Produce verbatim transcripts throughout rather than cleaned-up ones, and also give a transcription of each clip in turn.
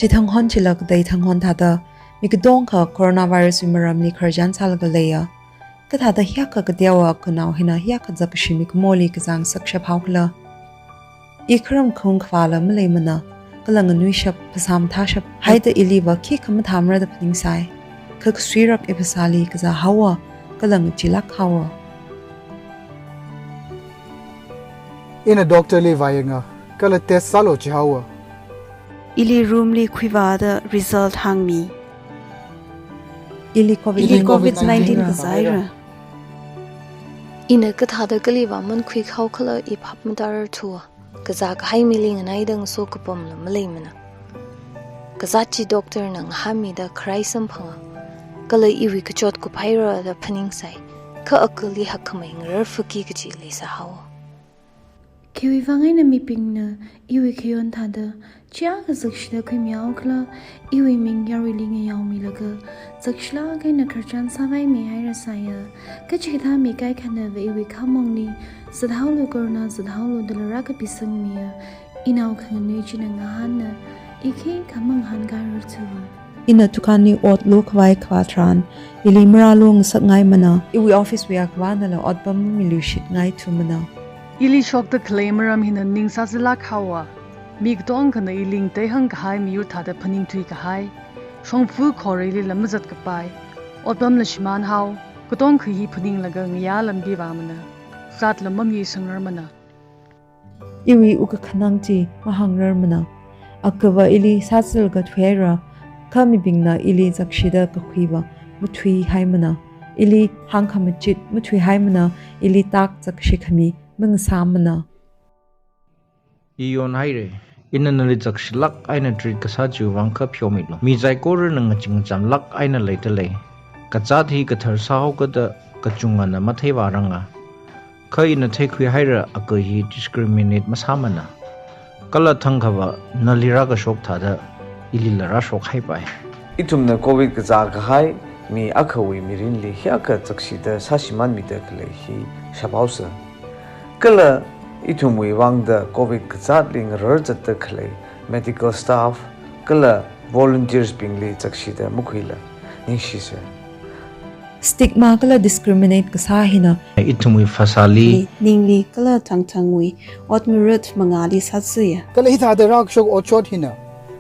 Chithang hon chila katei thang hon thāda, mi katongkha coronavirus wui maramli khararchan sālaga leiya. Kathāda hiyākha kateowa kanao hina hiyākha zakkashi mikumoli kazāngasak shaphaokhala. I kharam khaung khavāla maleimana, kala nganuishap, phasā mathāshap haida iliva khikha mathāmara da phaningsai. Kha kasuirak i phasāli kazā haowa, kala ngacheelāk haowa. Ina doctor li vāyanga, kala test sālu jihaowa. Ili room li khuivāda result hāngmi. Ili COVID nineteen kazāhaira. Ina kathāda kali vāmankhui haokhala i phap matārar thuwa. Kazā kahai mili nganaida ngaso kapamla maleimana. Kazāt chi doctor na ngahānmida kharai samphanga. Kala iwui kachot kuphaira da phaningsai. Kha akali hakkhamei ngararfaki kaji leisāhaowa. Khiwui vang eina mibingna iwui khayon thāda, chiyākha zakshida khuimihaokhala, iwui ming yaruili ngayaomilaga, zakshilāk eina khararchan sāvaimihaira sāya. Kachikathā mi kaikhanava iwui khamongli, zathaolu corona, zathaolu dala rākapisangmiya, inao khanganui china ngahānna, i khikha mangahānkarar thuwa. Ina dukānli ot lokhavai khavā tharan, ili marālo ngasakngaimana. Iwui office wuiya kavānala otpam mamiluishitngai thumana. Ili shokda khalei maram hina ning sāzālāk haowa. Mi katongkhana ili ngateihāng kahai miyur thāda phaningthui kahai. Shongfa khorali lam mazat kapai. Otpamla shimānhao. Katongkha hi phaninglaga ngayā lambi vāmana. Zatla mamisangrarmana. Iwui wukkhanang chi mahāngrarmana. Akhava ili sāzālaga thuihaira, kha mibingna ili zakshida kakhuiva mathuihaimana. Ili hāngkhamachit mathuihaimana, ili tak zakkashi khami mangasāmana. I yonhaira, ina nali zakshilāk eina treat kasā chiwui vang kha pheomilu. Mi saikorana ngaching ngachamlāk eina leidalei. Kazāt hi kathar sāhaokada kachungana matheivāranga. Kha ina theikhuihaira akha hi discriminate masāmana. Kala thangkhava nali rākashok thāda ilila rāshokhaipai. Ithumna COVID kazā kahai mi akhawui mirinli hiyākha zakshida sāshimānmida khalei hi shaphaosa. Kala ithumwui vangda COVID kazātli ngararchatda khalei medical staff kala volunteers bingli zakshida makhuila ningshisa. Stigma kala discriminate kasā hina ithumwui phasāli, ningli kala thangthangwui ot ngarut mangāli sāzāya. Kala hithāda rākashok otshot hina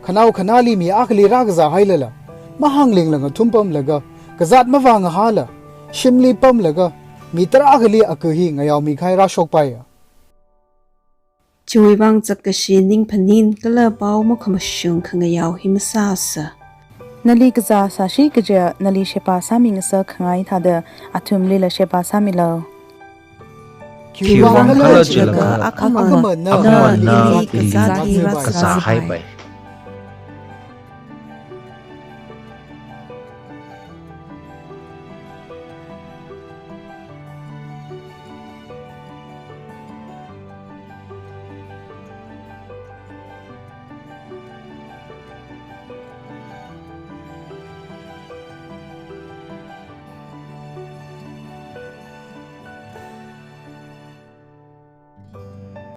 khanao khanāli mi akhali rākazāhailala, mahānglingla ngathum pamlaga, kazāt mavāngahāla, shimli pamlaga, mi tarākhali akha hi ngayaomi kahai rāshokpaiya. Chiwui vang zakkashi ningphanin kala pao makhamashung khangayao hi masāsa. Nali kazā sāshi kaja nali sheba sāmingasak khangai thāda athumlila sheba sāmilu. Khiwui vang khala jilaga, akhama, akhama na, akhama na ili ili kazāt hi kazāhaipai.